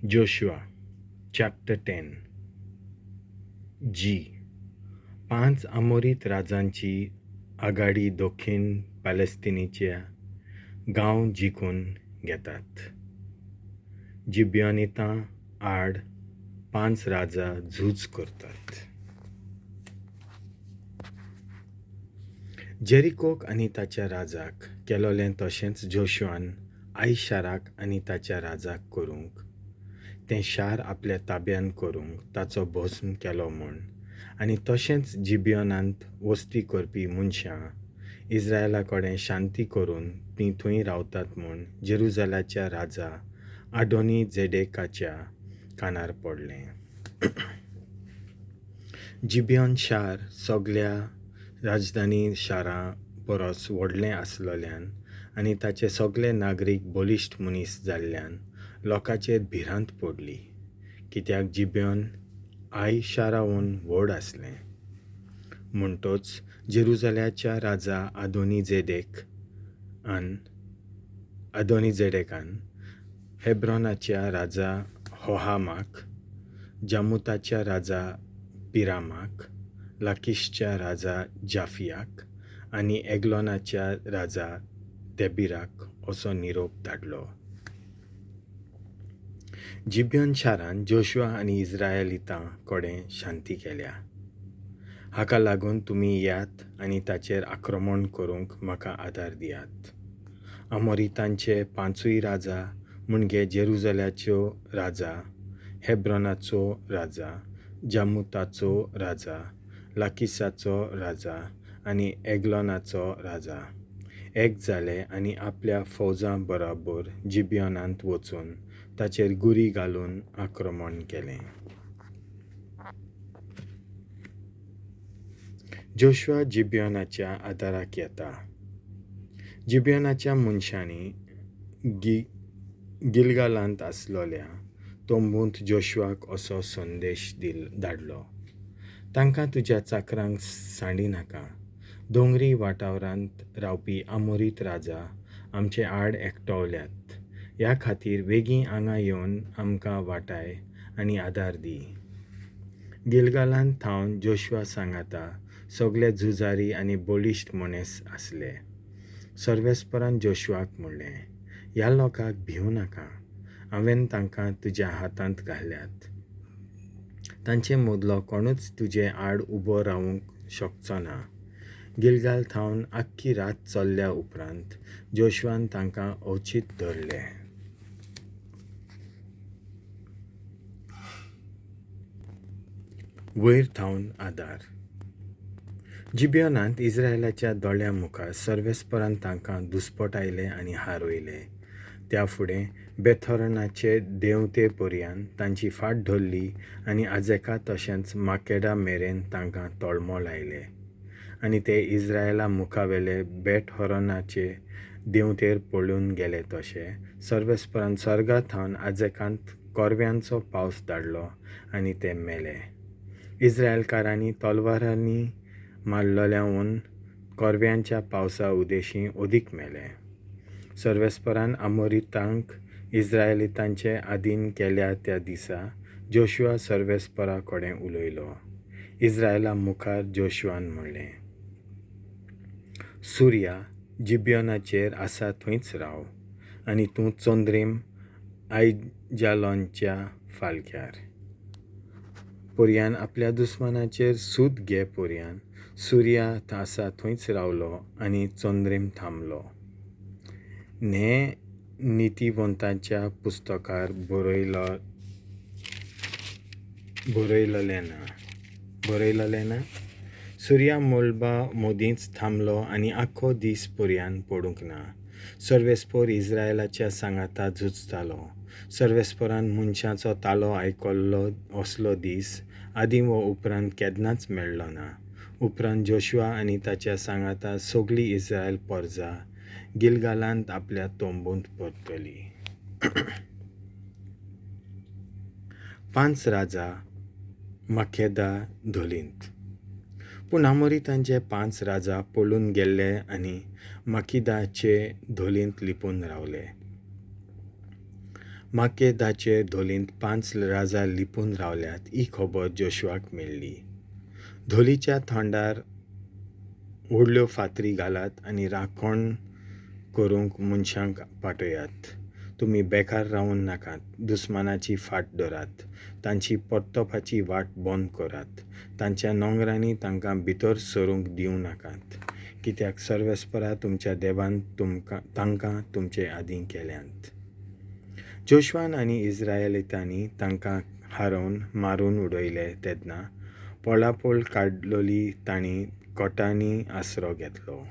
Joshua chapter 10. जी. पांच आमोरीत राजांची आघाडी दक्षिण पॅलेस्टिनीच्या गांव जिखून घेतात. जिबियोनितां आड पांच राजा झूज करतात. जेरिकोक आनी ताच्या राजाक केलोलें तशेंच जोशुआन I शाराक आनी ताच्या राजाक करूंक, तें शार आपल्या ताब्यान करूंक ताचो भस्म केलो म्हूण, आनी तशेंच जिबियोनांत वस्ती करपी मनशां इस्रायला कडेन शांती करून तीं थंय रावतात म्हूण जेरुजालाच्या राजा आडोनी झेडेकाच्या कानार पडलें. जिबियोन शार सगल्या राजधानी शारां परस व्हडलें आसलोल्यान आनी ताचे सगले नागरीक बलिश्ट मनीस जाल्ल्यान लोकांचेर भिरांत पडली, कित्याक जिबियोन I शाराहून व्हड आसलें. म्हणटच जेरुजाल्याच्या राजा आदोनी झेडेकान हेब्रॉनाच्या राजा होहामाक, जामुताच्या राजा पिरामाक, लाकीशच्या राजा जाफियाक आनी एग्लोनाच्या राजा देबिराक असो निरोप धाडलो. जिबियोन शारान जोशुआ आनी इस्रायलितां कडेन शांती केल्या. हाका लागून तुमी येयात आनी ताचेर आक्रमण करूंक म्हाका आदार दियात. आमोरितांचे पांचूय राजा, म्हणजे जेरुजाल्याचो राजा, हेब्रॉनाचो राजा, जामुताचो राजा, लाकिसाचो राजा आनी एग्लोनाचो राजा, एक जाले आनी आपल्या फौजां बराबर जिबियोनांत वचून ताचेर गुरी घालून आक्रमण केलें. जोशुआ जिबियोनाच्या आदाराक येता. जिबियोनाच्या मनशांनी गिलगालांत आसलोल्या तंबूंत जोशुआक असो संदेश धाडलो, तांकां तुज्या चाकरांक सांडी नाका. दोंगरी वाठारांत रावपी आमोरीत राजा आमचे आड एकटवल्यात. ह्या खातीर वेगीं हांगा येवन आमकां वाटाय आनी आदार दी. गिलगालांत थावन जोशुआ सांगाता सगले झुजारी आनी बलिश्ट मनीस आसले. सर्वेस्परान जोशुआक म्हणलें, ह्या लोकांक भिवं नाका. हांवें तांकां तुज्या हातांत घाल्यात. तांचे मदलो कोणूच तुजे आड उबो रावंक शकचो ना. गिलगाल थावन आख्खी रात चल्ल्या उपरांत जोशुआन तांकां अवचीत धरले. वयर थावन आदार. जिबियोनांत इस्रायलाच्या दोळ्यां मुखार सर्वेस्परान तांकां दुस्पटायले आनी हारयले. त्या फुडें बेथोरनाचे देंवते पर्यान तांची फाट धरली आनी आजेका तशेंच माकेडा मेरेन तांकां तळमो लायले. आनी ते इस्रायला मुखावेले बेटहोरोनाचे देंवतेर पळून गेले तशे सर्वेस्परान सर्गा थावन आजेकांत korव्यांचो पावस धाडलो आनी ते मेले. इस्रायलकारांनी तलवारांनी मारलोल्याहून korव्यांच्या पावसा उदेशीं अदीक मेले. सर्वेस्परान आमोरितांक इस्रायलितांचे आदीन केल्या त्या दिसा जोशुआ सर्वेस्परा कडेन उलयलो. इस्रायला मुखार जोशुआन म्हणलें, सुर्या जिबियोनाचेर आसा थंयच राव, आनी तूं चंद्रीम आयजालोनच्या फालक्यार. पर्यान आपल्या दुस्मानाचेर सूद घे पर्यान सुर्या आसा थंयच रावलो आनी चंद्रीम थांबलो. न्हे नितीवंताच्या पुस्तकार बरयलोलें ना. सुर्या मळबा मदींच थांबलो आनी आख्खो दीस पर्यान पडूंक ना. सर्वेस्पर इस्रायलाच्या सांगाता झुजतालो. सर्वेस्परान मनशाचो तालो आयकल्लो असलो दीस आदीं वो उपरांत केन्नाच मेळ्ळो ना. उपरांत जोशुआ आनी ताच्या सांगाता सगली इस्रायल परजा गिलगालांत आपल्या तंबूंत परतली. पांच राजा माकेदा धोलींत. पूण आमोरितांचे पांच राजा पळून गेल्ले आनी माकिदाचे धोलींत लिपून रावले. माकेदाचे धोलींत पांच राजा लिपून रावल्यात ही खबर जोशुआक मेळ्ळी. धोलीच्या थोंडार व्हडल्यो फातरी घालात आनी राखण करूंक मनशांक पाठयात. तुमी बेकार रावूं नाकात. दुस्मानाची फाट धरात. तांची परतपाची वाट बंद करात. तांच्या नोंगरांनी तांकां भितर सरूंक दिवं नाकात. कित्याक सर्वेस्परा तुमच्या देवान तुमकां तांकां तुमचे आदीं केल्यांत. जोशुआन आनी इस्रायलितांनी तांकां हारोवन मारून उडयले तेन्ना पोळापोळ काडलोली तांणी कोटांनी आसरो घेतलो.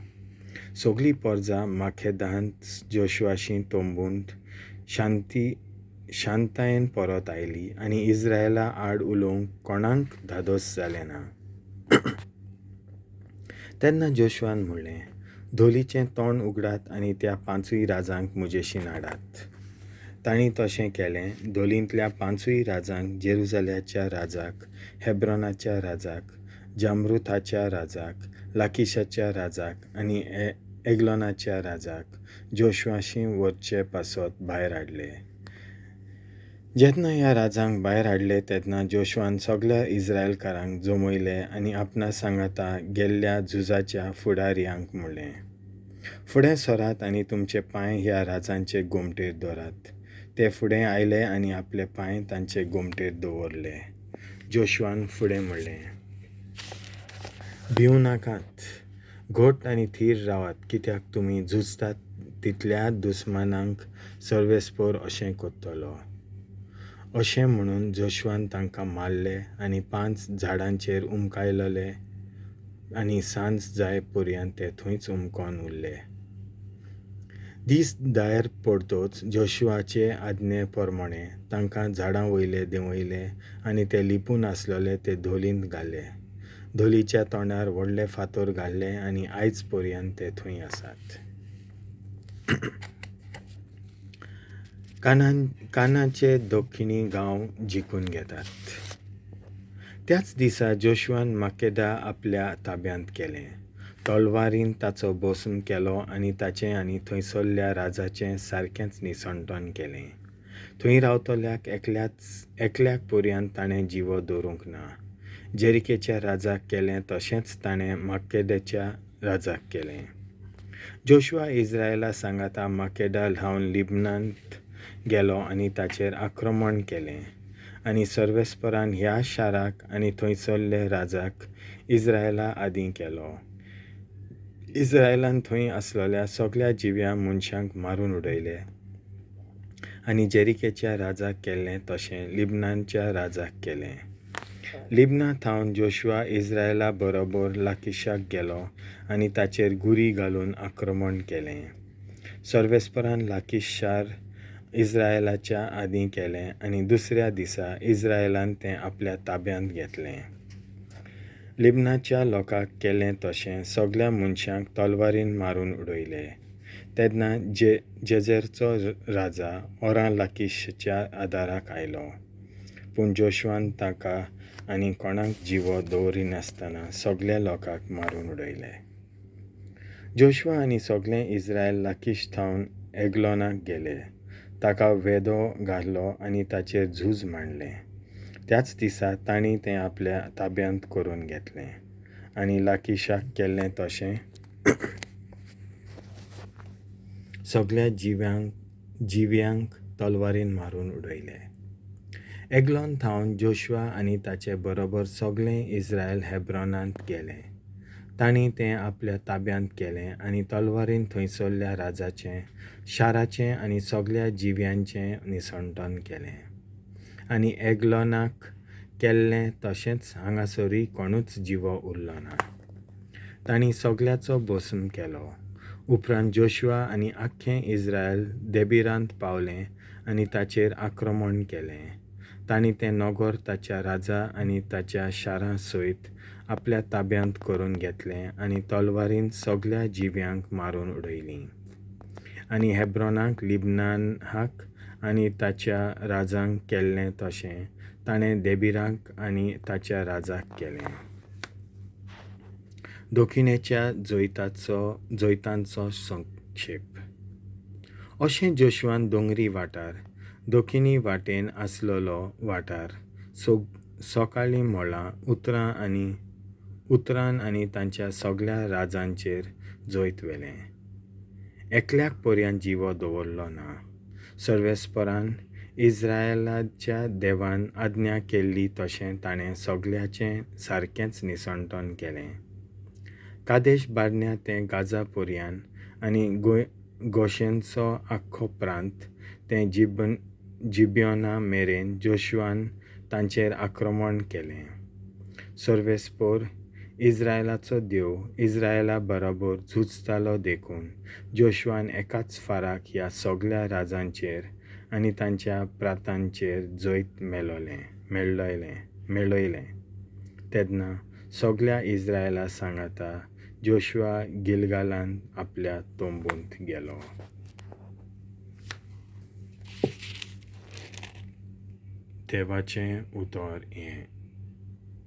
सगली पोरजा माखेदांत जोशुआशी तंबूंत शांती शांतायेन परत आयली आनी इस्रायला आड उलोवंक कोणाक धादोस जालें ना. तेन्ना जोशुआन म्हणलें, धोलीचें तोंड उगडात आनी त्या पांचूय राजांक म्हजेशीं हाडात. तांणी तशें केलें. धोलींतल्या पांचूय राजांक, जेरुजाल्याच्या राजाक, हेब्रॉनाच्या राजाक, जामरुथाच्या राजाक, लाकिशाच्या राजाक आनी एग्लोनाच्या राजाक जोशुआशी व्हरचे पासत भायर हाडले. जेन्ना ह्या राजांक भायर हाडले तेन्ना जोशुआन सगल्या इस्रायलकारांक जमयले आनी आपणा सांगाता गेल्ल्या झुजाच्या फुडारयांक म्हणलें, फुडें सरात आनी तुमचे पांय ह्या राजांचे गोमटेर दवरात. ते फुडें आयले आनी आपले पांय तांचे गोमटेर दवरले. जोशुआन फुडें म्हणलें, भिवं नाकात. घट आनी थीर रावात, कित्याक तुमी झुजतात तितल्या दुस्मानांक सर्वेस्पर अशें करतलो. अशें म्हणून जोशुआन तांकां मारले आनी पांच झाडांचेर उमकायलले आनी सांज जाय पर्यंत ते थंयच उमकोन उरले. दीस दायर पडतोच जोशुआचे आज्ञे प्रमाणें तांकां झाडां वयले देंवयले आनी ते लिपून आसलेले ते धोलींत घाले. धोलीच्या तोंडार व्हडले फातर घाले आनी आयज पर्यंत ते थंय आसात. कानाचे दक्षिणी गांव जिखून घेतात. त्याच दिसा जोशुआन माकेदा आपल्या ताब्यांत केलें. तलवारीन ताचो भस्म केलो आनी ताचें आनी थंयसरल्या राजाचें सारकेंच निसणटन केलें. थंय रावतल्याक एकल्याक पर्यंत ताणें जिवो दवरूंक ना. जेरिकेच्या राजाक केलें तशेंच ताणें माकेदाच्या राजाक केलें. जोशुआ इस्रायला सांगाता माकेदा धांवन लिबनांत गेलो आनी ताचेर आक्रमण केलें आनी सर्वेस्परान ह्या शाराक आनी थंयसरले राजाक इस्रायला आदीं केलो. इस्रायलान थंय आसलेल्या सगल्या जिव्या मनशांक मारून उडयले आनी जेरिकेच्या राजाक केल्लें तशें लिबनानच्या राजाक केलें. लिबना थावन जोशुआ इस्रायला बरोबर लाकिशाक गेलो आनी ताचेर घुरी घालून आक्रमण केलें. सर्वेस्परान लाकीश शार इस्रायलाच्या आदीं केलें आनी दुसऱ्या दिसा इस्रायलान तें आपल्या ताब्यांत घेतलें. लिबनाच्या लोकांक केलें तशें सगल्या मनशांक तलवारीन मारून उडयले. तेन्ना जेझेरचो राजा ओरा लाकिशच्या आदाराक आयलो, पूण जोशुआन ताका आनी कोणाक जिवो दवरिनासतना सगल्या लोकांक मारून उडयले. जोशुआ आनी सगलें इस्रायल लाकीश थावन एग्लोनाक गेले. ताका वेदो घालो आनी ताचेर झूज मांडलें. त्याच दिसा तांणी तें आपल्या ताब्यांत करून घेतलें आनी लाकिशाक केल्लें तशें सगल्या जिव्यांक तलवारीन मारून उडयले. एग्लोन थावन जोशुआ आनी ताचे बरोबर सगलें इस्रायल हेब्रॉनांत गेले. तांणी तें आपल्या ताब्यांत केलें आनी तलवारीन थंयसरल्या राजाचें, शाराचें आनी सगल्या जिव्यांचें निसणटन केलें. आनी एग्लोनाक केल्लें तशेंच हांगासरूय कोणूच जिवो उरलो ना. तांणी सगल्याचो भस्म केलो. उपरांत जोशुआ आनी आख्खें इस्रायल देबिरांत पावलें आनी ताचेर आक्रमण केलें. तांणी तें नगर ताच्या राजा आनी ताच्या शारां सयत आपल्या ताब्यांत करून घेतलें आनी तलवारीन सगल्या जिव्यांक मारून उडयलीं. आनी हेब्रॉनाक लिबनाहाक आनी ताच्या राजांक केल्लें तशें ताणें देबिराक आनी ताच्या राजाक केलें. दक्षिणेच्या जैतांचो संक्षेप. अशें जोशुआन दोंगरी वाठार, दखिनी वाटेन आसलेलो वाठार सोकाळीं मळां उतरां आनी उतरान आनी तांच्या सगळ्या राजांचेर जैत व्हेलें. एकल्याक पर्यान जिवो दवरलो ना. सर्वेस्परान इस्रायलाच्या देवान आज्ञा केल्ली तशें ताणें सगळ्याचें सारकेंच निसणटन केलें. कादेश बारण्या तें गाजा पर्यान आनी गोशेनचो आख्खो प्रांत तें जिब्योना मेरेन जोशुआन तांचेर आक्रमण केलें. सर्वेस्पोर इस्रायलाचो देव इस्रायला बराबर झुजतालो देखून जोशुआन एकाच फाराक ह्या सगळ्या राजांचेर आनी तांच्या प्रांतांचेर जैत मेळयलें. तेन्ना सगळ्या इस्रायला सांगाता जोशुआ गिलगालान आपल्या तंबूंत गेलो. देवाचें उतर हें.